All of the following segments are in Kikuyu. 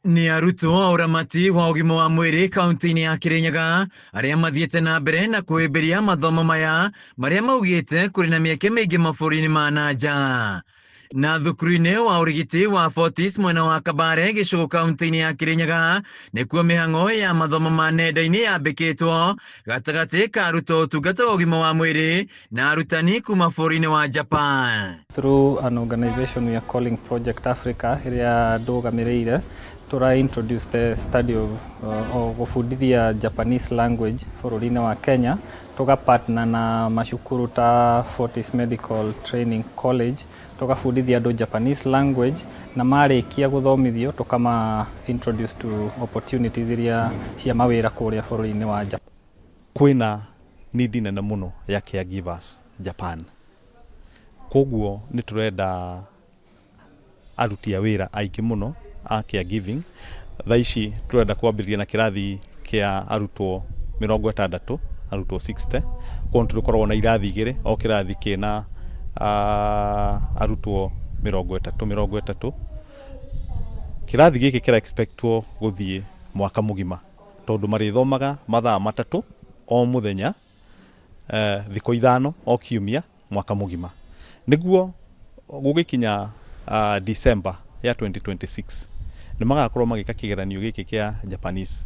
Nĩ arutwo a ũramati wa ũgima wa mwĩrĩ kaunti-inĩ ya Kirinyaga arĩa mathiĩte na mbere na kũhĩmbĩria mathomo maya marĩa maugĩte kũrĩ na mĩeke mĩingĩ mabũrũri-inĩ ma na nja. Na thukuru-inĩ wa ũrigiti wa Fortis mwena wa Kabare gĩcũgũ kaunti-inĩ ya Kirinyaga nĩkuo mĩhang'o ya mathomo ma nenda-inĩ yambĩkĩtwo gatagatĩ ka arutwo ũtungata wa ũgima wa mwĩrĩ na arutani kuma bũrũri-inĩ wa Japan. Through an organization we are calling Project Africa ĩrĩa ndũgamĩrĩire, tũra introduce the study of gũbundithia Japanese language bũrũri-inĩ wa Kenya, tũga partner na macukuru ta Fortis Medical Training College, tũgabundithia andũ Japanese language na marĩkia gũthomithio tũkama introduce to opportunities iria cia mawĩra kũrĩa bũrũri-inĩ wa Japan. Kwĩna need nene mũno ya caregivers Japan, koguo nĩ tũrenda aruti a wĩra aingĩ mũno a caregiving. Thaa ici tũrenda kwambĩrĩria na kĩrathi kĩa arutwo 60, arutwo 60. Koguo nĩ tũrĩkoragwo na irathi igĩrĩ, o kĩrathi kĩna arutwo 30 30. Kĩrathi gĩkĩ kĩra expectwo gũthiĩ mwaka mũgima tondũ marĩthomaga mathaa 3 o mũthenya, thikũ 5 o kiumia, mwaka mũgima, nĩguo gũgĩkinya December ya 2026 nĩ magakorwo magĩka kĩgeranio gĩkĩ kĩa Japanese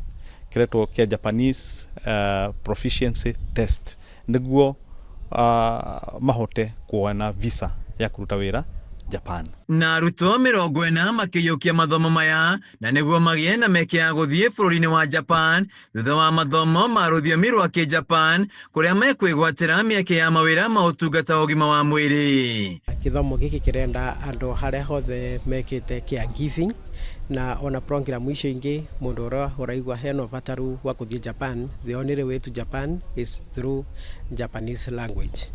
kĩretwo kĩa Japanese Proficiency Test, nĩguo mahote kuona visa ya kũruta wĩra Japan. Na arutwo 40 makĩiyũkia mathomo maya na nĩguo magĩe na mĩeke ya gũthiĩ bũrũri-inĩ wa Japan thutha wa mathomo ma rũthiomi rwa Kĩjapan kũrĩa mekwĩgwatĩra mĩeke ya mawĩra ma ũtungata wa ũgima wa mwĩrĩ. Gĩthomo gĩkĩ kĩrenda andũ harĩa hothe mekĩte caregiving na ona program icio ingĩ, mũndũ ũrĩa ũraigua hena ũbataru wa gũthiĩ Japan, the only way to Japan is through Japanese language.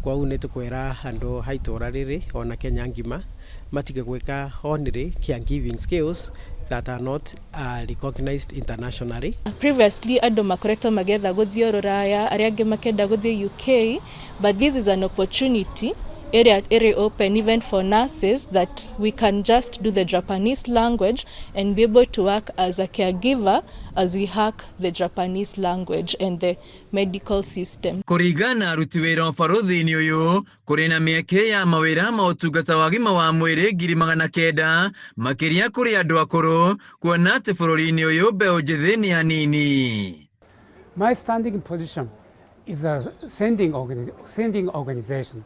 Kwoguo nĩ tũkwĩra andũ a itũra rĩrĩ ona Kenya ngima matige gwĩka only caregiving skills that are not recognized internationally. Previously andũ makoretwo magĩetha gũthiĩ rũraya, arĩa angĩ makĩenda gũthiĩ UK, but this is an opportunity ĩrĩa ĩrĩ open even for nurses, that we can just do the Japanese language and be able to work as a caregiver as we hack the Japanese language and the medical system. Kũringana na aruti wĩra ũbarũthi-inĩ ũyũ, kũrĩ na mĩeke ya mawĩra ma ũtungata wa ũgima wa mwĩrĩ 900,000, makĩria kũrĩ andũ akũrũ, kuona atĩ bũrũri-inĩ ũyũ mbeũ njĩthĩ nĩ anini. My standing position is a sending organization,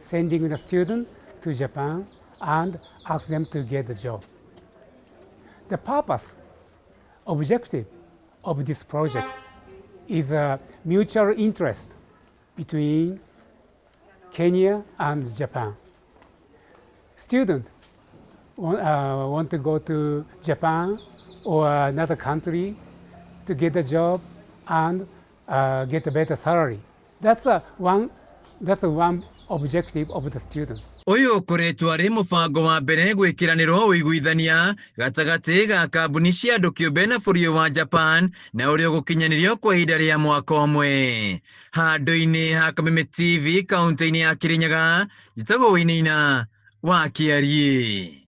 sending the student to Japan and ask them to get the job. The purpose, objective of this project is a mutual interest between Kenya and Japan. Students want to go to Japan or another country to get a job and get a better salary. That's a one objective of the student. Ũyũ ũkoretwo arĩ mũbango wa mbere gwĩkĩranĩrwo ũiguithania gatagatĩ ga kambuni cia andũ kĩũmbe na bũrũri wa Japan na ũrĩa ũgũkinyanĩrio kwa ihinda rĩa mwaka ũmwe. Handũ-inĩ ha Kameme TV kaunti-inĩ ya Kirinyaga, njĩtagwo Wainaina wa Kĩariĩ.